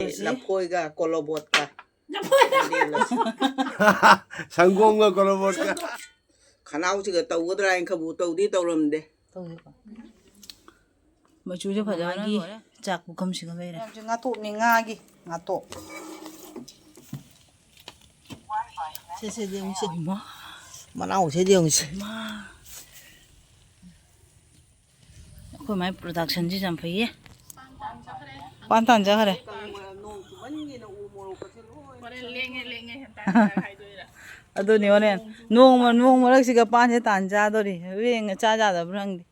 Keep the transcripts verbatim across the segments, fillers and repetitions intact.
ꯂꯐꯣꯏꯒ ꯀꯣꯂꯣꯕꯣꯠꯀ꯫ ꯁꯪꯒꯣꯝꯒ ꯀꯣꯂꯣꯕꯣꯠꯀ꯫ ꯈꯅꯥꯎꯁꯤꯒ ꯇꯧꯒꯗ꯭ꯔꯥ ꯍꯥꯏꯅ ꯈꯕꯨ ꯇꯧꯗꯤ ꯇꯧꯔꯝꯗꯦ꯫ ꯇꯧꯗꯦꯀꯣ꯫ ꯃꯆꯨꯁꯦ ꯐꯖꯅ ꯃꯥꯒꯤ ꯂꯣꯏꯔꯦ꯫ ꯆꯥꯛ ꯄꯨꯈꯝꯁꯤꯒ ꯂꯩꯔꯦ꯫ ꯌꯥꯝꯁꯦ ꯉꯥꯇꯣꯛꯅꯤ, ꯉꯥꯒꯤ ꯉꯥꯇꯣꯛ꯫ ꯁꯦ, ꯁꯦ, ꯌꯦꯡꯉꯨꯁꯦ꯫ ꯃꯥ꯫ ꯃꯅꯥꯎꯁꯦ ꯌꯦꯡꯉꯨꯁꯦ꯫ ꯃꯥ꯫ ꯑꯩꯈꯣꯏ ꯃꯥꯏ productionꯁꯤ ꯌꯥꯝ ꯐꯩꯌꯦ꯫ ꯄꯥꯟ ꯇꯥꯟꯖꯈ꯭ꯔꯦ꯫ ꯍꯣꯔꯦꯟ ꯂꯦꯡꯉꯦ, ꯂꯦꯡꯉꯦ ꯍꯦꯟꯇꯥꯛ ꯍꯦꯟꯇꯥꯛ ꯍꯥꯏꯗꯣꯏꯔꯥ? ꯑꯗꯨꯅꯤ ꯍꯣꯔꯦꯟ꯫ ꯅꯣꯡꯃ, ꯅꯣꯡ ꯃꯔꯛꯁꯤꯒ ꯄꯥꯟꯁꯦ ꯇꯥꯟ ꯆꯥꯗꯣꯔꯤ꯫ ꯂꯦꯡꯉ ꯆꯥ ꯆꯥꯗꯕ꯭ꯔꯥ ꯈꯪꯗꯦ꯫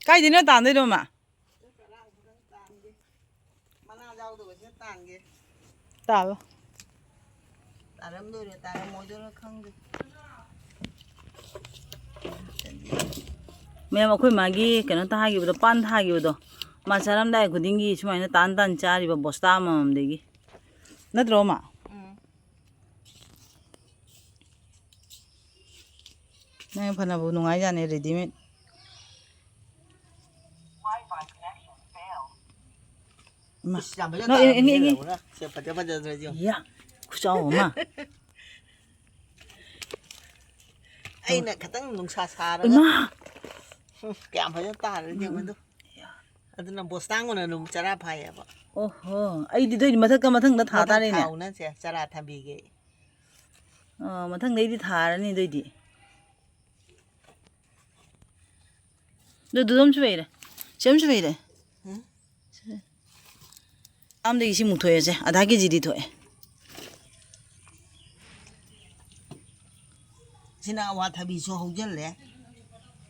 ꯀꯥꯏꯗꯩꯅꯣ ꯇꯥꯟꯗꯣꯏꯅꯣ, ꯃꯥ? ꯃꯅꯥ ꯌꯥꯎꯗꯕꯁꯦ ꯇꯥꯟꯒꯦ꯫ ꯇꯥꯜꯂꯣ꯫ ꯇꯥꯔꯝꯗꯣꯏꯔꯣ, ꯇꯥꯔꯝꯃꯣꯏꯗꯣꯏꯔꯣ ꯈꯪꯗꯦ꯫ ꯃꯌꯥꯝ, ꯑꯩꯈꯣꯏ ꯃꯥꯒꯤ ꯀꯩꯅꯣ ꯊꯥꯈꯤꯕꯗꯣ, ꯄꯥꯟ ꯊꯥꯈꯤꯕꯗꯣ, ꯃꯥ ꯆꯥꯔꯝꯗꯥꯏ ꯈꯨꯗꯤꯡꯒꯤ ꯁꯨꯃꯥꯏꯅ ꯇꯥꯟ ꯇꯥꯟ ꯆꯥꯔꯤꯕ ꯕꯣꯁꯇꯥ ꯑꯃꯃꯝꯗꯒꯤ꯫ ꯅꯠꯇ꯭ꯔꯣ, ꯃꯥ? ꯎꯝ꯫ ꯅꯪ ꯐꯅꯕꯨ ꯅꯨꯡꯉꯥꯏꯖꯥꯠꯅꯤ, readymade꯫ ꯏꯃꯥ꯫ ꯏꯁ, ꯌꯥꯝ ꯐꯖꯅ ꯅꯣ, ꯏ-, ꯏ-, ꯇꯥꯔꯝꯃꯤꯅꯦ, ꯏ-, ꯏ-, ꯂꯧꯔ꯫ ꯁꯦ, ꯐꯖ ꯐꯖꯗ꯭ꯔꯁꯤ ꯌꯦꯡꯉꯨ꯫ ꯏꯌꯥ, ꯈꯨꯆꯥꯎ ꯑꯃ꯫ ꯑꯩꯅ ꯈꯤꯇꯪ ꯅꯨꯡꯁꯥ ꯁꯥꯔꯒ꯫ ꯏꯃꯥ! ꯎꯝ, ꯀꯌꯥꯝ ꯐꯖꯅ ꯇꯥꯔꯒꯦ ꯌꯦꯡꯉꯨ ꯑꯗꯨ꯫ ꯏꯌꯥ꯫ ꯑꯗꯨꯅ ꯕꯣꯁꯇꯥꯡ ꯑꯣꯏꯅ ꯑꯗꯨꯝ ꯆꯔꯥ ꯐꯥꯏꯌꯦꯕ꯫ ꯑꯣꯍꯣ, ꯑꯩꯗꯤ ꯑꯗꯨꯏꯗꯤ ꯃꯊꯛꯀ ꯃꯊꯪꯗ ꯊꯥ ꯃꯊꯪ ꯇꯥꯔꯦꯅꯦ꯫ ꯊꯥꯎꯅꯁꯦ, ꯆꯔꯥ ꯊꯝꯕꯤꯒꯦ꯫ ꯑ, ꯃꯊꯪꯗꯩꯗꯤ ꯊꯥꯔꯅꯤ ꯑꯗꯨꯏꯗꯤ꯫ ꯑꯗꯨ, ꯑꯗꯨꯗ ꯑꯃꯁꯨ ꯂꯩꯔꯦ꯫ ꯁꯤ ꯑꯃꯁꯨ ꯂꯩꯔꯦ꯫ ꯎꯝ꯫ ꯑꯝꯗꯒꯤ ꯁꯤꯃꯨꯛ ꯊꯣꯛꯑꯦꯁꯦ꯫ ꯑꯙꯥ ꯀꯦꯖꯤꯗꯤ ꯊꯣꯛꯑꯦ꯫ ꯁꯤꯅ ꯑꯋꯥꯊꯕꯤꯁꯨ ꯍꯧꯖꯤꯜꯂꯦ꯫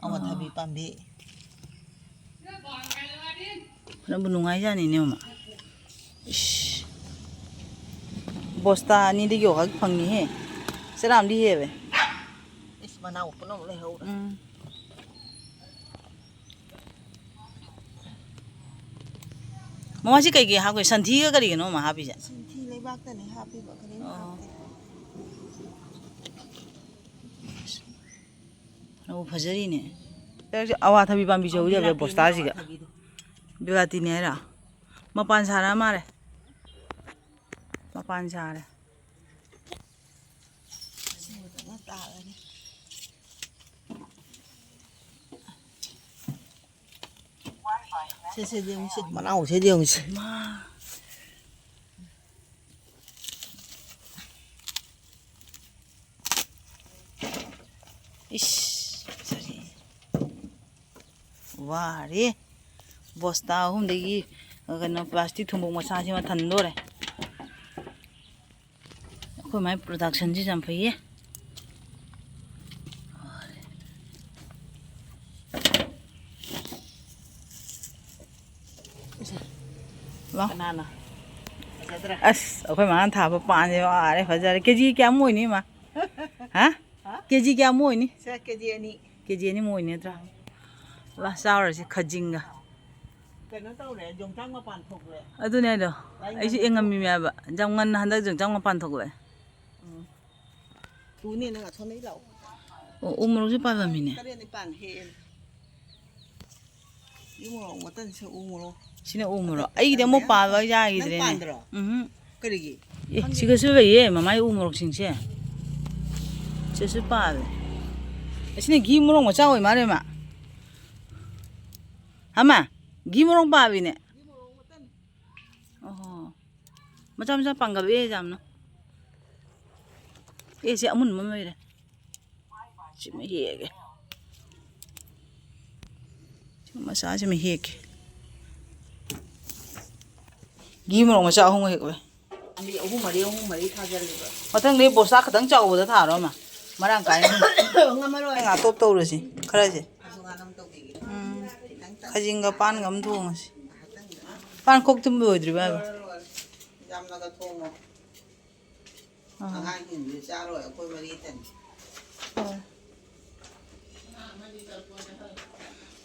ꯑꯋꯥꯊꯕꯤ ꯑꯣ꯫ ꯄꯥꯝꯕꯤ꯫ ꯐꯅꯕꯨ ꯅꯨꯡꯉꯥꯏꯖꯥꯠꯅꯤꯅꯦ, ꯃꯃꯥ꯫ ꯏꯁ꯫ ꯕꯣꯁꯇꯥ ꯑꯅꯤꯗꯒꯤ ꯌꯣꯛꯈꯛ ꯐꯪꯉꯤꯍꯦ꯫ ꯆꯔꯥ ꯑꯃꯗꯤ ꯍꯦꯜꯂꯦ꯫ ꯏꯁ, ꯃꯅꯥꯎ ꯄꯨꯝꯅꯃꯛ ꯂꯩꯍꯧꯔꯦ꯫ ꯎꯝ꯫ ꯃꯃꯥ, ꯁꯤ ꯀꯩꯀꯩ ꯍꯥꯞꯈ꯭ꯔꯦ? ꯁꯟꯊꯤꯒ ꯀꯔꯤꯒꯅꯣ ꯃꯃꯥ ꯍꯥꯞꯄꯤꯁꯦ? ꯁꯟꯊꯤ ꯂꯩꯕꯥꯛꯇꯅꯦ ꯍꯥꯞꯄꯤꯕ, ꯀꯔꯤꯝ ꯑꯣ꯫ ꯍꯥꯞꯇꯦ꯫ ꯐꯅꯕꯨ ꯐꯖꯔꯤꯅꯦ꯫ ꯑꯋꯥꯊꯕꯤ ꯄꯥꯝꯕꯤꯁꯨ ꯍꯧꯖꯕ ꯕꯤꯂꯥꯇꯤꯅꯦ ꯕꯣꯁꯇꯥꯁꯤꯒ꯫ ꯑꯋꯥꯊꯕꯤꯗꯣ꯫ ꯕꯤꯂꯥꯇꯤꯅꯦ ꯍꯥꯏꯔꯣ? ꯃꯄꯥꯟ ꯁꯥꯔ ꯃꯥꯜꯂꯦ꯫ ꯃꯄꯥꯟ ꯁꯥꯔꯦ꯫ ꯁꯦ, ꯁꯦ, ꯌꯦꯡꯉꯨꯁꯦ꯫ ꯃꯅꯥꯎꯁꯦ ꯌꯦꯡꯉꯨꯁꯦ꯫ ꯃꯥ꯫ ꯏꯁ, ꯐꯖꯔꯦ꯫ ꯋꯥꯔꯦ꯫ ꯕꯣꯁꯇꯥ ꯑꯍꯨꯝꯗꯒꯤ, ꯀꯩꯅꯣ, ꯄ꯭ꯂꯥꯁꯇꯤꯛ ꯊꯨꯝꯃꯣꯛ ꯃꯆꯥꯁꯤꯃ ꯊꯟꯗꯣꯔꯦ꯫ ꯑꯩꯈꯣꯏ ꯃꯥꯏ productionꯁꯤ ꯌꯥꯝ ꯐꯩꯌꯦ꯫ ꯋꯥ꯫ ꯀꯅꯥꯅ? ꯐꯖꯗ꯭ꯔꯥ? ꯑꯁ, ꯑꯩꯈꯣꯏ ꯃꯥꯅ ꯊꯥꯕ ꯄꯥꯟꯁꯦ ꯋꯥꯔꯦ, ꯐꯖꯔꯦ꯫ ꯀꯦꯖꯤ ꯀꯌꯥꯃꯨꯛ ꯑꯣꯏꯅꯤ, ꯏꯃꯥ? ꯍꯥ? ꯍꯥ? ꯀꯦꯖꯤ ꯀꯌꯥꯃꯨꯛ ꯑꯣꯏꯅꯤ? ꯁꯦ, ꯀꯦꯖꯤ ꯑꯅꯤ꯫ ꯀꯦꯖꯤ ꯑꯅꯤꯃꯨꯛ ꯑꯣꯏꯅꯤ ꯅꯠꯇ꯭ꯔꯥ? ꯂꯥ, ꯆꯥꯎꯔꯁꯤ ꯈꯖꯤꯡꯒ꯫ ꯀꯩꯅꯣ ꯇꯧꯔꯦ, ꯌꯣꯡꯆꯥꯛ ꯃꯄꯥꯟ ꯊꯣꯛꯂꯦ꯫ ꯑꯗꯨꯅꯦ ꯑꯗꯣ꯫ ꯂꯥꯏ ꯑꯩꯁꯨ ꯉꯟꯅ ꯌꯦꯡꯉꯝꯃꯤꯃꯦꯕ꯫ ꯌꯥꯝ ꯉꯟꯅ ꯍꯟꯗꯛ ꯌꯣꯡꯆꯥꯛ ꯃꯄꯥꯟ ꯊꯣꯛꯂꯛꯑꯦ꯫ ꯎꯝ꯫ ꯇꯨꯅꯦ, ꯅꯪ ꯑꯁꯣꯝꯗꯒꯤ ꯂꯥꯛꯑꯣ꯫ ꯑꯣ, ꯎ ꯃꯣꯔꯣꯛꯁꯨ ꯄꯥꯜꯂꯝꯃꯤꯅꯦ꯫ ꯇꯔꯦꯠ ꯅꯤꯄꯥꯟ ꯍꯦꯛꯑꯦ꯫ ꯎ ꯃꯣꯔꯣꯛ ꯃꯇꯟꯁꯦ ꯎ ꯃꯣꯔꯣꯛ꯫ ꯁꯤꯅ ꯎ ꯃꯣꯔꯣꯛ꯫ ꯑꯇꯩ ꯑꯩꯒꯤꯗꯤ ꯑꯃꯨꯛ ꯃꯌꯥꯝ ꯄꯥꯟꯕ ꯄꯥꯜ-, ꯅꯪ ꯌꯥꯈꯤꯗ꯭ꯔꯦꯅꯦ꯫ ꯄꯥꯟꯗ꯭ꯔꯣ? ꯎꯝꯍꯨꯝ꯫ ꯀꯔꯤꯒꯤ? ꯑꯦ, ꯈꯪꯗꯦ꯫ ꯁꯤꯒꯁꯨ ꯂꯩꯌꯦ, ꯃꯃꯥꯏ ꯎ ꯃꯣꯔꯣꯛꯁꯤꯡꯁꯦ꯫ ꯁꯤꯁꯨ ꯄꯥꯜꯂꯦ꯫ ꯑꯁꯤꯅ ꯘꯤ ꯃꯣꯔꯣꯛ ꯃꯆꯥ ꯑꯣꯏ ꯃꯥꯜꯂꯦ, ꯃꯥ꯫ ꯑꯃ, ꯘꯤ ꯃꯣꯔꯣꯛ ꯄꯥꯜꯂꯤꯅꯦ꯫ ꯑꯣꯍꯣ꯫ ꯃꯆꯥ ꯃꯆꯥ ꯄꯥꯟꯒꯠꯂꯛꯑꯦ ꯌꯥꯝꯅ꯫ ꯑꯦ, ꯁꯤ ꯑꯃꯨꯟꯕ ꯑꯃ ꯂꯩꯔꯦ꯫ ꯁꯤꯃ ꯍꯦꯛꯑꯒꯦ꯫ ꯁꯤ ꯃꯆꯥꯁꯤꯃ ꯍꯦꯛꯀꯦ꯫ ꯘꯤ ꯃꯣꯔꯣꯛ ꯃꯆꯥ ꯑꯍꯨꯝꯒ ꯍꯦꯛꯂꯦ꯫ ꯑꯅꯤ, ꯑꯍꯨꯝ, ꯃꯔꯤ, ꯑꯍꯨꯝ, ꯃꯔꯤ ꯊꯥꯖꯜꯂꯦꯕ꯫ ꯃꯊꯪꯗꯤ ꯕꯣꯁꯥ ꯈꯤꯇꯪ ꯆꯥꯎꯕꯗ ꯊꯥꯔꯣ, ꯑꯃ꯫ ꯃꯔꯥꯡ ꯀꯥꯏꯅ꯫ ꯉꯝꯃꯔꯣꯏ꯫ ꯉꯥꯇꯣꯞ ꯇꯧꯔꯁꯤ, ꯈꯔꯁꯦ꯫ ꯑꯁꯨ ꯉꯥ ꯑꯃ ꯇꯧꯕꯤꯒꯦ꯫ ꯎꯝ꯫ ꯈꯖꯤꯡꯒ ꯄꯥꯟꯒ ꯑꯃ ꯊꯣꯡꯉꯁꯤ꯫ ꯉꯥꯏꯍꯥꯛꯇꯪꯗ꯫ ꯄꯥꯟ ꯈꯣꯛ ꯇꯨꯝꯕ ꯂꯣꯏꯗ꯭ꯔꯤꯕ ꯍꯥꯏꯕ? ꯂꯣꯏꯔꯦ, ꯂꯣꯏꯔꯦ꯫ ꯌꯥꯝꯅꯒ ꯊꯣꯡꯉꯣ꯫ ꯑꯥ꯫ ꯑꯉꯥꯡꯁꯤꯡꯗꯨꯗꯤ ꯆꯥꯔꯣꯏ, ꯑꯩꯈꯣꯏ ꯃꯔꯤꯇꯅꯤ꯫ ꯍꯣꯏ꯫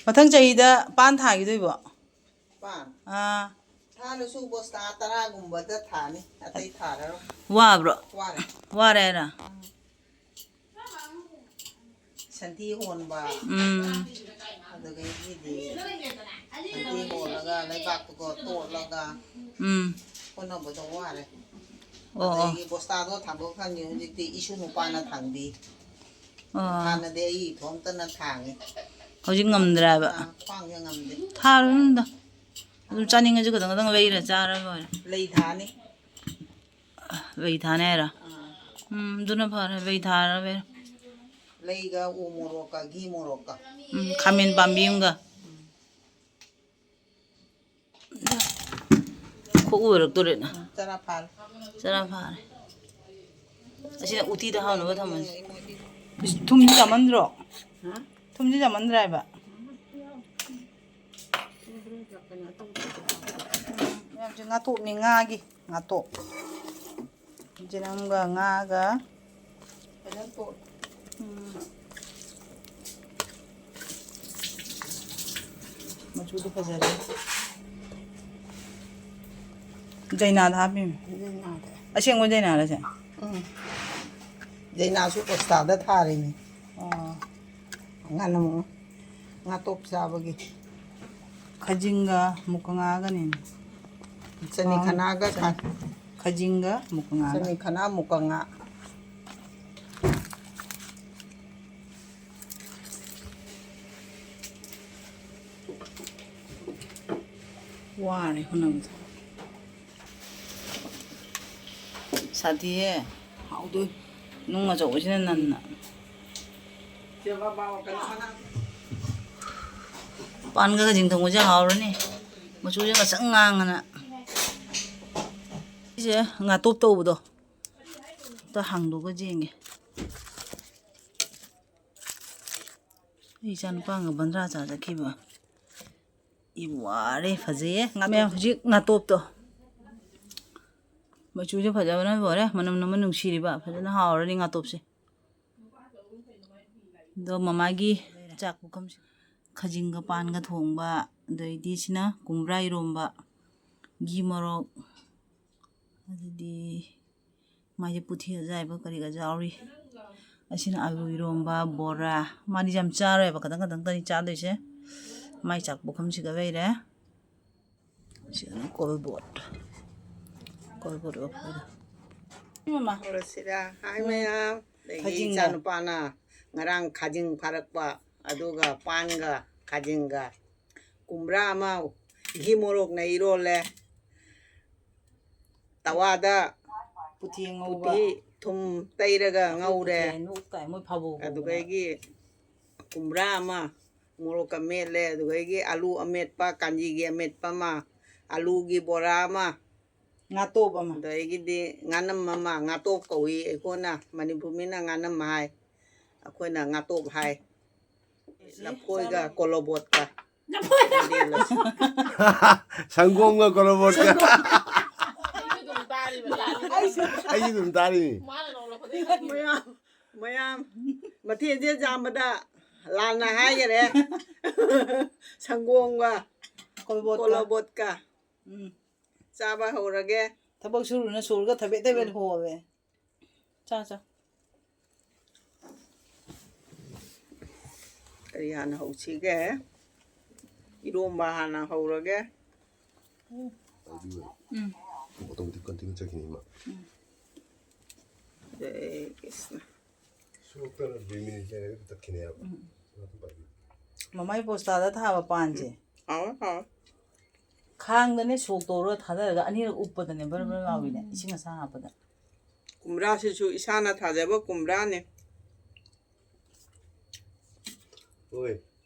ꯃꯊꯪ ꯆꯍꯤꯗ ꯄꯥꯟ ꯊꯥꯈꯤꯗꯣꯏꯕꯣ? ꯄꯥꯟ? ꯑꯥ꯫ ꯊꯥꯔꯁꯨ ꯕꯣꯁꯇꯥ ꯇꯔꯥꯒꯨꯝꯕꯗ ꯊꯥꯅꯤ, ꯑꯇꯩ ꯊꯥꯔꯔꯣꯏ꯫ ꯋꯥꯕ꯭ꯔꯣ? ꯋꯥꯔꯦ꯫ ꯋꯥꯔꯦ ꯍꯥꯏꯔꯣ? ꯎꯝ꯫ ꯁꯟꯊꯤ ꯍꯣꯟꯕ꯫ ꯎꯝ꯫ ꯑꯗꯒꯤꯗꯤ ꯁꯟꯊꯤ ꯍꯣꯜꯂꯒ ꯂꯩꯕꯥꯛꯇꯨꯒ ꯇꯣꯠꯂꯒ ꯎꯝ꯫ ꯍꯣꯠꯅꯕꯗ ꯋꯥꯔꯦ꯫ ꯑꯣ, ꯑꯣ꯫ ꯑꯗꯒꯤ ꯕꯣꯁꯇꯥꯗꯣ ꯊꯥꯡꯗꯣꯛꯈ꯭ꯔꯅꯤ꯫ ꯍꯧꯖꯤꯛꯇꯤ ꯏꯁꯨ ꯅꯨꯄꯥꯅ ꯊꯥꯡꯕꯤ꯫ ꯑꯣ꯫ ꯍꯥꯟꯅꯗꯤ ꯑꯩ ꯏꯇꯣꯝꯇꯅ ꯊꯥꯡꯉꯤ꯫ ꯍꯧꯖꯤꯛ ꯉꯝꯗ꯭ꯔꯦꯕ? ꯑꯥ, ꯈ꯭ꯋꯥꯡꯁꯦ ꯉꯝꯗꯦ꯫ ꯊꯥꯔꯨꯅꯨꯗ꯫ ꯑꯗꯨꯝ ꯆꯥꯅꯤꯡꯉꯁꯨ ꯈꯤꯇꯪ ꯈꯤꯇꯪ ꯂꯩꯔ ꯆꯥꯔ ꯂꯣꯏꯔꯦ꯫ ꯂꯩ ꯊꯥꯅꯤ꯫ ꯂꯩ ꯊꯥꯅꯤ ꯍꯥꯏꯔꯣ? ꯑꯥ꯫ ꯎꯝ, ꯑꯗꯨꯅ ꯐꯔꯦ꯫ ꯂꯩ ꯊꯥꯔ ꯂꯣꯏꯔꯦ꯫ ꯂꯩꯒ ꯎ ꯃꯣꯔꯣꯛꯀ ꯘꯤ ꯃꯣꯔꯣꯛꯀ꯫ ꯎꯝ, ꯈꯥꯃꯦꯟ ꯄꯥꯝꯕꯤ ꯑꯃꯒ꯫ ꯎꯝ꯫ ꯈꯣꯛꯎ ꯑꯣꯏꯔꯛꯇꯣꯔꯦꯅ꯫ ꯎꯝ, ꯆꯔꯥ ꯐꯥꯔꯦ꯫ ꯆꯔꯥ ꯐꯥꯔꯦ꯫ ꯑꯁꯤꯅ ꯎꯇꯤꯗ ꯍꯥꯞꯅꯕ ꯊꯝꯃꯅꯤ꯫ ꯏꯁ, ꯊꯨꯝꯗꯤ ꯌꯥꯝꯃꯟꯗ꯭ꯔꯣ? ꯍꯥ? ꯊꯨꯝꯗꯤ ꯌꯥꯝꯃꯟꯗ꯭ꯔꯥ ꯍꯥꯏꯕ? ꯃꯌꯥꯝꯁꯦ ꯉꯥꯇꯣꯛꯅꯤ, ꯉꯥꯒꯤ ꯉꯥꯇꯣꯛ꯫ ꯖꯤꯔꯝꯒ ꯉꯥꯒ꯫ ꯐꯖꯅ ꯇꯣꯠ꯫ ꯎꯝ꯫ ꯃꯆꯨꯗꯤ ꯐꯖꯔꯦ꯫ ꯗꯥꯏꯅꯥꯗ ꯍꯥꯞꯄꯤꯅꯦ꯫ ꯗꯥꯏꯅꯥꯗ꯫ ꯑꯁꯦꯡꯕ ꯗꯥꯏꯅꯥꯔꯁꯦ? ꯎꯝ꯫ ꯗꯥꯏꯅꯥꯁꯨ ꯕꯣꯁꯇꯥꯗ ꯊꯥꯔꯤꯅꯤ꯫ ꯑꯣ꯫ ꯉꯥꯅꯝ, ꯉꯥꯇꯣꯞ ꯆꯥꯕꯒꯤ꯫ ꯈꯖꯤꯡꯒ ꯃꯨꯀꯉꯥꯒꯅꯤ꯫ ꯆꯅꯤ ꯈꯅꯥꯒ ꯈ- ꯈꯖꯤꯡꯒ ꯃꯨꯀꯉꯥꯒ꯫ ꯆꯅꯤ ꯈꯅꯥ ꯃꯨꯀꯉꯥ꯫ ꯋꯥꯔꯦ ꯍꯣꯠꯅꯕꯗ꯫ ꯁꯥꯊꯤꯍꯦ꯫ ꯍꯥꯎꯗꯣꯏ꯫ ꯅꯨꯡ ꯑꯆꯧꯕꯁꯤꯅ ꯅꯟꯅ꯫ ꯄꯥꯟꯒ ꯈꯖꯤꯡ ꯊꯣꯡꯕꯁꯦ ꯍꯥꯎꯔꯅꯤ꯫ ꯃꯆꯨꯁꯦ ꯉꯁꯪ ꯉꯥꯡꯉꯅ꯫ ꯁꯤꯁꯦ ꯉꯥꯇꯣꯞ ꯇꯧꯕꯗꯣ꯫ ꯑꯝꯇ ꯍꯥꯡꯗꯣꯛꯑꯒ ꯌꯦꯡꯒꯦ꯫ ꯑꯩ ꯏꯆꯥ ꯅꯨꯄꯥꯒ ꯕꯟꯗ꯭ꯔꯥ ꯆꯥ ꯆꯠꯈꯤꯕ꯫ ꯏ ꯋꯥꯔꯦ, ꯐꯖꯩꯌꯦ꯫ ꯉꯥ ꯃꯌꯥꯝ ꯍꯧꯖꯤꯛ ꯉꯥꯇꯣꯞꯇꯣ꯫ ꯃꯆꯨꯁꯦ ꯐꯖꯕꯅ ꯂꯣꯏꯔꯦ꯫ ꯃꯅꯝ ꯅꯝꯕ ꯅꯨꯡꯁꯤꯔꯤꯕ꯫ ꯐꯖꯅ ꯍꯥꯎꯔꯅꯤ ꯉꯥꯇꯣꯞꯁꯦ꯫ ꯑꯗꯣ ꯃꯃꯥꯒꯤ ꯆꯥꯛ ꯄꯨꯈꯝꯁꯦ ꯈꯖꯤꯡꯒ ꯄꯥꯟꯒ ꯊꯣꯡꯕ, ꯑꯗꯩꯗꯤ ꯁꯤꯅ ꯀꯨꯝꯕ꯭ꯔꯥ ꯏꯔꯣꯝꯕ, ꯘꯤ ꯃꯣꯔꯣꯛ, ꯑꯗꯨꯗꯤ ꯃꯥꯏꯁꯦ ꯄꯨꯊꯤ ꯑꯖꯥꯏꯕ ꯀꯔꯤꯒ ꯌꯥꯎꯔꯤ꯫ ꯑꯁꯤꯅ ꯑꯂꯨ ꯏꯔꯣꯝꯕ, ꯕꯣꯔꯥ꯫ ꯃꯥꯗꯤ ꯌꯥꯝ ꯆꯥꯔꯣꯏꯕ, ꯈꯇꯪ ꯈꯇꯪ ꯇꯅꯤ ꯆꯥꯗꯣꯏꯁꯦ꯫ ꯃꯥꯏ ꯆꯥꯛ ꯄꯨꯈꯝꯁꯤꯒ ꯂꯩꯔꯦ꯫ ꯁꯤꯗꯅ ꯀꯣꯜꯕꯣꯠ꯫ ꯀꯣꯜꯕꯣꯠ ꯑꯣꯐꯔ꯫ ꯃꯃꯥ꯫ ꯍꯧꯔꯁꯤꯔꯥ? ꯍꯥꯏ ꯎꯝ꯫ ꯃꯌꯥꯝ꯫ ꯑꯗꯒꯤ ꯈꯥꯖꯤꯡꯒ꯫ ꯏꯆꯥꯅꯨꯄꯥꯅ ꯉꯔꯥꯡ ꯈꯥꯖꯤꯡ ꯐꯥꯔꯛꯄ, ꯑꯗꯨꯒ ꯄꯥꯟꯒ ꯈꯥꯖꯤꯡꯒ꯫ ꯀꯨꯝꯕ꯭ꯔꯥ ꯑꯃ ꯘꯤ ꯃꯣꯔꯣꯛꯅ ꯏꯔꯣꯜꯂꯦ꯫ ꯇꯋꯥꯗ ꯄꯨꯊꯤ ꯉꯧꯕ꯫ ꯄꯨꯊꯤ ꯊꯨꯝ ꯇꯩꯔꯒ ꯉꯧꯔꯦ꯫ ꯄꯨꯊꯤ ꯍꯥꯏ, ꯅꯣꯛ ꯇꯥꯏ, ꯃꯣꯏ ꯐꯥꯕꯧ ꯀꯧꯕꯅꯦ꯫ ꯑꯗꯨꯗꯒꯤ ꯀꯨꯝꯕ꯭ꯔꯥ ꯑꯃ, ꯃꯣꯔꯣꯛꯀ ꯃꯦꯠꯂꯦ, ꯑꯗꯨꯗꯒꯤ ꯑꯂꯨ ꯑꯃꯦꯠꯄ, ꯀꯥꯟꯖꯤꯒꯤ ꯑꯃꯦꯠꯄ ꯑꯃ, ꯑꯂꯨꯒꯤ ꯕꯣꯔꯥ ꯑꯃ, ꯉꯥꯇꯣꯞ ꯑꯃ꯫ ꯑꯗꯒꯤꯗꯤ ꯉꯥꯅꯝ ꯑꯃ, ꯉꯥꯇꯣꯞ ꯀꯧꯏ ꯑꯩꯈꯣꯏꯅ, ꯃꯅꯤꯄꯨꯔ ꯃꯤꯅ ꯉꯥꯅꯝ ꯍꯥꯏ, ꯑꯩꯈꯣꯏꯅ ꯉꯥꯇꯣꯞ ꯍꯥꯏ꯫ ꯂꯐꯣꯏꯒ ꯀꯣꯂꯣꯕꯣꯠꯀ꯫ ꯁꯪꯒꯣꯝꯒ ꯀꯣꯂꯣꯕꯣꯠꯀ꯫ ꯑꯩꯁꯨ ꯑꯗꯨꯝ ꯇꯥꯔꯤꯅꯤ꯫ ꯃꯌꯥꯝ, ꯃꯌꯥꯝ, ꯃꯊꯦꯜꯁꯦ ꯌꯥꯝꯕꯗ ꯂꯥꯟꯅ ꯍꯥꯏꯈꯔꯦ꯫ ꯁꯪꯒꯣꯝꯒ ꯀꯣꯂꯣꯕꯣꯠꯀ꯫ ꯀꯣꯂꯣꯕꯣꯠꯀ꯫ ꯎꯝ꯫ ꯆꯥꯕ ꯍꯧꯔꯒꯦ꯫ ꯊꯕꯛ ꯁꯨꯔꯨꯅ ꯁꯨꯔꯒ ꯊꯕꯦꯠ ꯊꯕꯦꯠ ꯎꯝ꯫ ꯍꯣꯕꯦ꯫ ꯆꯥ, ꯆꯥ꯫ ꯀꯔꯤ ꯍꯥꯟꯅ ꯍꯧꯁꯤꯒꯦ? ꯏꯔꯣꯝꯕ ꯍꯥꯟꯅ ꯍꯧꯔꯒꯦ꯫ ꯑꯗꯨꯒ ꯎꯝ꯫ Automatic continue ꯆꯠꯈꯤꯅꯤ ꯃꯥ꯫ ꯎꯝ꯫ ꯖꯩ ꯀ꯭ꯔꯤꯁꯅ꯫ ꯁꯣꯛꯇꯅ ꯗꯨꯏ ꯃꯤꯅꯤꯠ ꯂꯩꯔꯒ ꯇꯠꯈꯤꯅꯦꯕ꯫ ꯎꯝ꯫ ꯃꯃꯥꯏ ꯄꯣꯁꯇꯥꯗ ꯊꯥꯕ ꯄꯥꯟꯁꯦ꯫ ꯍꯥꯎꯋꯦ, ꯍꯥꯎꯋꯦ꯫ ꯈꯥꯡꯗꯅꯦ ꯁꯣꯛ ꯇꯧꯔꯒ ꯊꯥꯗꯔꯒ ꯑꯅꯤꯔꯛ ꯎꯞꯄꯗꯅꯦ ꯕꯔ ꯕꯔ ꯂꯥꯎꯏꯅꯦ, ꯎꯝ꯫ ꯏꯁꯤꯡ ꯑꯁꯥꯕꯗ꯫ ꯀꯨꯝꯕ꯭ꯔꯥꯁꯤꯁꯨ ꯏꯁꯥꯅ ꯊꯥꯖꯕ ꯀꯨꯝꯕ꯭ꯔꯥꯅꯦ꯫ ꯍꯣꯏ,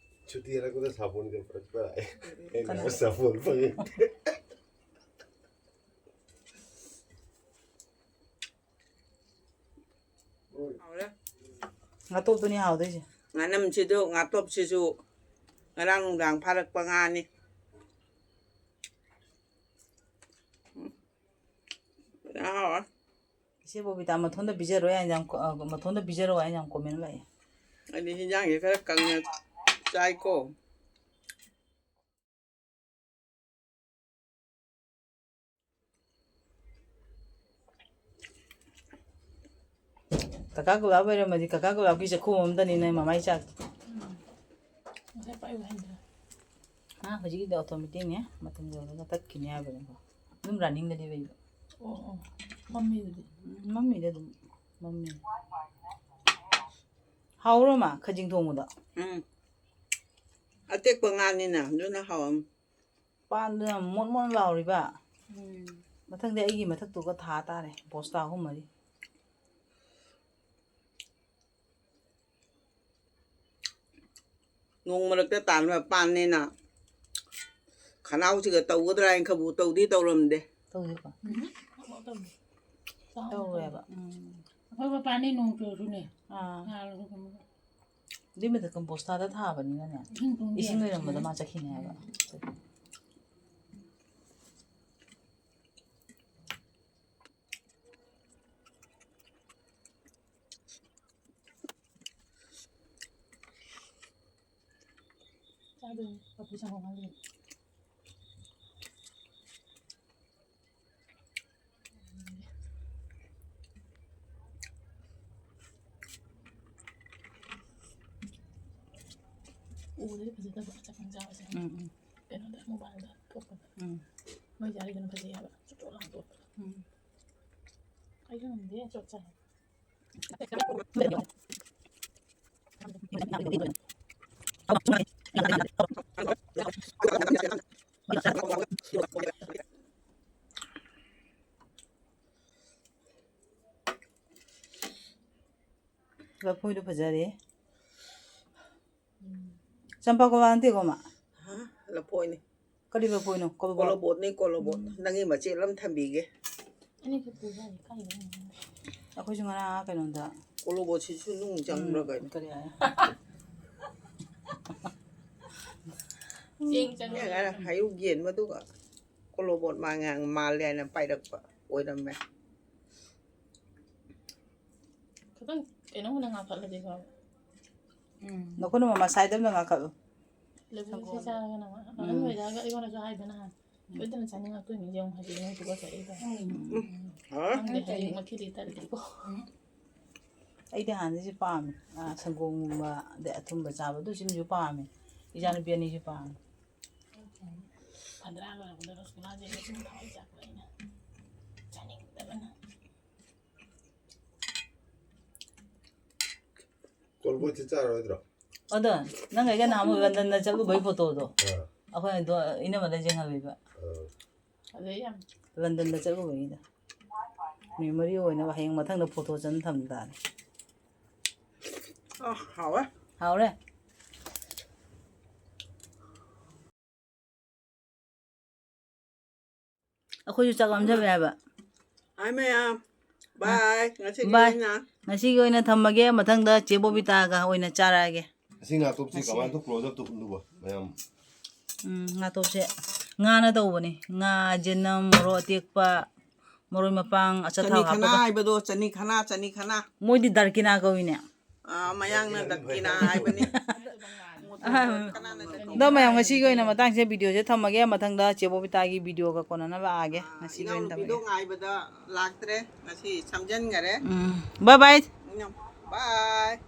ꯁꯨꯇꯤ ꯍꯜꯂꯛꯄꯗ ꯁꯥꯄꯣꯟ ꯀꯩ ꯄꯨꯔꯛꯄ ꯂꯥꯛꯑꯦ꯫ ꯑꯩꯅ ꯀꯅꯥ? ꯁꯥꯄꯣꯟ ꯐꯪꯉꯦ꯫ ꯍꯥꯎꯔꯦ꯫ ꯉꯥꯇꯣꯞꯇꯨꯅꯤ ꯍꯥꯎꯗꯣꯏꯁꯦ꯫ ꯉꯥꯅꯝꯁꯤꯗꯨ, ꯉꯥꯇꯣꯞꯁꯤꯁꯨ ꯉꯔꯥꯡ ꯅꯨꯡꯗꯥꯡ ꯐꯥꯔꯛꯄ ꯉꯥꯅꯤ꯫ ꯎꯝ꯫ ꯐꯖꯅ ꯍꯥꯎꯔꯦ꯫ ꯏꯆꯦ ꯕꯣꯕꯤꯇꯥ, ꯃꯊꯣꯟꯗ ꯄꯤꯖꯔꯣꯏ ꯍꯥꯏꯅ ꯌꯥꯝ ꯀꯣ-, ꯑ, ꯃꯊꯣꯟꯗ ꯄꯤꯖꯔꯣꯏ ꯍꯥꯏꯅ ꯌꯥꯝ comment ꯂꯥꯛꯑꯦ꯫ ꯑꯩꯗꯤ ꯍꯤꯟꯖꯥꯡꯁꯦ ꯈꯔ ꯀꯪꯅ ꯆꯥꯏꯀꯣ꯫ ꯀꯀꯥ ꯒꯨꯂꯥꯞ ꯑꯣꯏꯔꯝꯃꯗꯤ ꯀꯀꯥ ꯒꯨꯂꯥꯞꯀꯤ ꯆꯥꯛꯈꯨꯝ ꯑꯝꯗꯅꯤ ꯅꯪ ꯃꯃꯥꯏ ꯆꯥꯛ꯫ ꯎꯝ꯫ ꯉꯁꯥꯏ ꯄꯥꯏꯕ ꯍꯩꯅꯗ꯭ꯔꯦ꯫ ꯍꯧꯖꯤꯛꯀꯤꯗꯤ ꯑꯣꯇꯣꯃꯦꯇꯤꯛꯅꯦ, ꯃꯇꯝ ꯌꯧꯔꯒ ꯇꯠꯈꯤꯅꯤ ꯍꯥꯏꯕꯅꯦꯀꯣ꯫ ꯑꯗꯨꯝ ꯔꯟꯅꯤꯡꯗꯗꯤ ꯂꯩꯕ꯫ ꯑꯣ ꯑꯣ꯫ ꯃꯝꯃꯤ ꯑꯗꯨꯗꯤ꯫ ꯎꯝ, ꯃꯝꯃꯤꯗ ꯑꯗꯨꯝ ꯃꯝꯃꯤ꯫ ꯍꯥꯎꯔꯣ ꯃꯥ ꯈꯖꯤꯡ ꯊꯣꯡꯕꯗꯣ? ꯎꯝ꯫ ꯑꯇꯦꯛꯄ ꯉꯥꯅꯤꯅ ꯑꯗꯨꯅ ꯍꯥꯎꯔꯝ꯫ ꯄꯥꯟꯗꯨꯅ ꯃꯣꯟ ꯃꯣꯟ ꯂꯥꯎꯔꯤꯕ꯫ ꯃꯊꯪꯗꯤ ꯑꯩꯒꯤ ꯃꯊꯛꯇꯨꯒ ꯊꯥ ꯇꯥꯔꯦ, ꯕꯣꯁꯇꯥ ꯑꯍꯨꯝ ꯃꯔꯤ꯫ ꯅꯣꯡ ꯃꯔꯛꯇ ꯇꯥꯟꯕ ꯄꯥꯟꯅꯦꯅ ꯈꯅꯥꯎꯁꯤꯒ ꯇꯧꯒꯗ꯭ꯔꯥ ꯍꯥꯏꯅ ꯈꯕꯨ ꯇꯧꯗꯤ ꯇꯧꯔꯝꯗꯦ꯫ ꯇꯧꯗꯦꯀꯣ? ꯑꯃꯐꯥꯎ ꯇꯧꯗꯦ꯫ ꯆꯥꯎꯅ ꯇꯧꯔꯣꯏꯕ꯫ ꯎꯝ꯫ ꯑꯩꯈꯣꯏ ꯃꯄꯥꯟꯅꯤ ꯅꯣꯡ ꯆꯨꯔꯁꯨꯅꯦ꯫ ꯑꯥ꯫ ꯉꯥꯜꯂꯒ ꯀꯩꯅꯣ ꯑꯗꯨꯏ ꯃꯊꯛꯇ ꯕꯣꯁꯇꯥꯗ ꯊꯥꯕꯅꯤꯅꯅꯦ꯫ ꯏꯁꯤꯡ ꯇꯨꯡꯗꯦ꯫ ꯏꯁꯤꯡ ꯂꯩꯔꯝꯕꯗ ꯃꯥ ꯆꯠꯈꯤꯅꯦ ꯍꯥꯏꯕ꯫ ꯆꯥꯗꯣꯏꯅꯦ꯫ ꯀꯣꯐꯤ ꯁꯪꯒꯣꯝ ꯍꯥꯞꯄꯤ꯫ ꯎꯕꯗꯗꯤ ꯐꯖꯗꯕ ꯆꯥꯛꯈꯨꯝ ꯆꯥꯕꯁꯦ꯫ ꯎꯝ ꯎꯝ ꯀꯩꯅꯣꯗ ꯃꯣꯕꯥꯏꯜꯗ ꯊꯣꯛꯄꯗ꯫ ꯎꯝ ꯃꯣꯏ ꯖꯥꯔꯤꯗꯨꯅ ꯐꯖꯩ ꯍꯥꯏꯕ꯫ ꯆꯣꯠ ꯆꯣꯠ ꯂꯥꯎꯅ ꯇꯣꯠꯄꯗ꯫ ꯎꯝ꯫ ꯑꯩꯁꯨ ꯉꯝꯗꯦ ꯆꯣꯠ ꯆꯥꯏ꯫ ꯂꯐꯣꯏꯗꯣ ꯐꯖꯔꯦ꯫ ꯆꯝꯄꯥ ꯀꯣꯕꯥ ꯅꯠꯇꯦꯀꯣ ꯃꯥ? ꯍꯥ? ꯂꯐꯣꯏꯅꯤ꯫ ꯀꯔꯤ ꯂꯐꯣꯏꯅꯣ? ꯀꯣꯕꯥ꯫ ꯀꯣꯂꯣꯕꯣꯠꯅꯤ, ꯀꯣꯂꯣꯕꯣꯠ꯫ ꯅꯪꯒꯤ ꯃꯆꯦꯠ ꯑꯃ ꯊꯝꯕꯤꯒꯦ꯫ ꯑꯅꯤꯈꯛ ꯄꯨꯖꯥꯅꯤ ꯀꯥꯏꯗꯅꯣ꯫ ꯑꯩꯈꯣꯏꯁꯨ ꯉꯔꯥꯡ ꯀꯩꯅꯣꯗ ꯀꯣꯂꯣꯕꯣꯠꯁꯤꯁꯨ ꯅꯨꯡ ꯆꯪꯕ꯭ꯔꯥ ꯀꯩꯅꯣ? ꯀꯔꯤ ꯍꯥꯏ? ꯆꯦꯡ ꯑꯩꯅ ꯉꯔꯥꯡ ꯍꯥꯏꯌꯨ ꯌꯦꯟꯕꯗꯨꯒ ꯀꯣꯂꯣꯕꯣꯠ ꯃꯥꯡꯉꯥꯡ ꯃꯥꯜꯂꯦ ꯍꯥꯏꯅ ꯄꯥꯏꯔꯛꯄ ꯑꯣꯏꯔꯝꯃꯦ꯫ ꯈꯤꯇꯪ ꯀꯩꯅꯣ ꯍꯦꯟꯅ ꯉꯥꯛꯈꯠꯂꯗꯤ ꯐꯕ꯫ ꯎꯝ꯫ ꯅꯈꯨꯠꯅ ꯃꯃꯥ ꯁꯥꯏꯗ ꯑꯝꯗ ꯉꯥꯛꯈꯠꯂꯨ꯫ ꯂꯐꯨꯁꯦ ꯆꯥꯔꯒꯅ ꯑꯃ ꯑꯍꯟ ꯑꯣꯏꯔꯛꯑꯒ ꯑꯩꯉꯣꯟꯗꯁꯨ ꯍꯥꯏꯗꯅ ꯁꯣꯏꯗꯅ ꯆꯥꯅꯤꯡꯉꯛꯇꯣꯏꯅꯤ ꯌꯦꯡꯉꯨ ꯍꯧꯖꯤꯛ ꯅꯣꯏ ꯇꯨꯀꯠꯆꯔꯛꯏꯗꯣ꯫ ꯍꯥ? ꯈꯪꯗꯦ ꯍꯧꯖꯤꯛꯃꯛꯀꯤꯗꯤ ꯇꯜꯂꯤꯀꯣ꯫ ꯑꯩꯗꯤ ꯍꯥꯟꯅꯗꯩꯁꯨ ꯄꯥꯝꯃꯦ꯫ ꯑꯥ, ꯁꯪꯒꯣꯝꯒꯨꯝꯕ ꯑꯗꯩ ꯑꯊꯨꯝꯕ ꯆꯥꯕ ꯑꯗꯨꯁꯤꯃꯁꯨ ꯄꯥꯝꯃꯦ꯫ ꯏꯆꯥꯅꯨꯄꯤ ꯑꯅꯤꯁꯨ ꯄꯥꯝꯃꯦ꯫ ꯁꯦꯟꯗ꯭ꯔꯥ ꯂꯣꯏꯔꯛꯄꯗ ꯔꯁꯒꯨꯂꯥꯁꯦ ꯂꯩꯁꯤꯟ ꯊꯥꯎ ꯆꯥꯛꯄ ꯑꯩꯅ ꯆꯥꯅꯤꯡꯗꯕꯅ꯫ ꯀꯣꯜꯕꯣꯠꯁꯤ ꯆꯥꯔꯣꯏꯗ꯭ꯔꯣ? ꯑꯗꯣ ꯅꯪ ꯑꯩꯒ ꯅꯍꯥꯟꯃꯨꯛ ꯂꯟꯗꯟꯗ ꯆꯠꯂꯨꯕꯩ ꯐꯣꯇꯣꯗꯣ ꯑꯥ, ꯑꯩꯈꯣꯏ ꯑꯗꯣ ꯏꯅꯝꯃꯗ ꯌꯦꯡꯍꯜꯂꯤꯕ꯫ ꯑꯥ꯫ ꯐꯖꯩ ꯌꯥꯝ꯫ ꯂꯟꯗꯟꯗ ꯆꯠꯂꯨꯕꯒꯤꯗ ꯃꯦꯃꯣꯔꯤ ꯑꯣꯏꯅꯕ ꯍꯌꯦꯡ ꯃꯊꯪꯗ ꯐꯣꯇꯣ ꯆꯟ ꯊꯝ ꯇꯥꯔꯦ꯫ ꯑ, ꯍꯥꯎꯋꯦ꯫ ꯍꯥꯎꯔꯦ꯫ ꯑꯩꯈꯣꯏꯁꯨ ꯆꯥꯛ ꯂꯥꯝꯖꯜꯂꯦ ꯍꯥꯏꯕ꯫ ꯍꯥꯏ ꯃꯌꯥꯝ, ꯕꯥꯏ꯫ ꯉꯁꯤꯒꯤ ꯕꯥꯏ꯫ ꯑꯣꯏꯅ ꯉꯁꯤꯒꯤ ꯑꯣꯏꯅ ꯊꯝꯃꯒꯦ, ꯃꯊꯪꯗ ꯆꯦ ꯕꯣꯕꯤꯇꯥꯒ ꯑꯣꯏꯅ ꯆꯥꯔꯛꯑꯒꯦ꯫ ꯑꯁꯤ ꯉꯥꯇꯣꯞꯁꯤ ꯀꯃꯥꯏꯅ ꯇꯧ close up ꯇꯧ ꯎꯠꯂꯨꯕ ꯃꯌꯥꯝ? ꯎꯝ, ꯉꯥꯇꯣꯞꯁꯦ ꯉꯥꯅ ꯇꯧꯕꯅꯤ꯫ ꯉꯥ, ꯆꯅꯝ, ꯃꯣꯔꯣꯛ ꯑꯇꯦꯛꯄ, ꯃꯔꯣꯏ ꯃꯄꯥꯡ, ꯑꯆꯥꯊꯥꯎ ꯆꯅꯤ ꯈꯅꯥ ꯍꯥꯞꯄꯒ꯫ ꯍꯥꯏꯕꯗꯣ, ꯆꯅꯤ ꯈꯅꯥ, ꯆꯅꯤ ꯈꯅꯥ꯫ ꯃꯣꯏꯗꯤ ꯗꯔꯀꯤꯅꯥ ꯀꯧꯏꯅꯦ꯫ ꯑ, ꯃꯌꯥꯡꯅ ꯗꯛꯀꯤꯅꯥ ꯍꯥꯏꯕꯅꯤ꯫ ꯑꯗꯣ ꯃꯌꯥꯝ ꯉꯁꯤꯒꯤ ꯑꯣꯏꯅ ꯃꯇꯥꯡꯁꯦ videoꯁꯦ ꯊꯝꯃꯒꯦ꯫ ꯃꯊꯪꯗ ꯆꯦ ꯕꯣꯕꯤꯇꯥꯒꯤ videoꯒ ꯀꯣꯟꯅꯅ ꯂꯥꯛꯑꯒꯦ꯫ ꯉꯁꯤꯒꯤ ꯑꯣꯏꯅ ꯏꯅꯥꯎꯅꯨꯄꯤꯗꯣ ꯊꯝꯃꯒꯦ꯫ ꯉꯥꯏꯕꯗ ꯂꯥꯛꯇ꯭ꯔꯦ꯫ ꯉꯁꯤ ꯁꯝꯖꯟꯈꯔꯦ꯫ ꯎꯝ, bye bye꯫ ꯕꯥꯏ꯫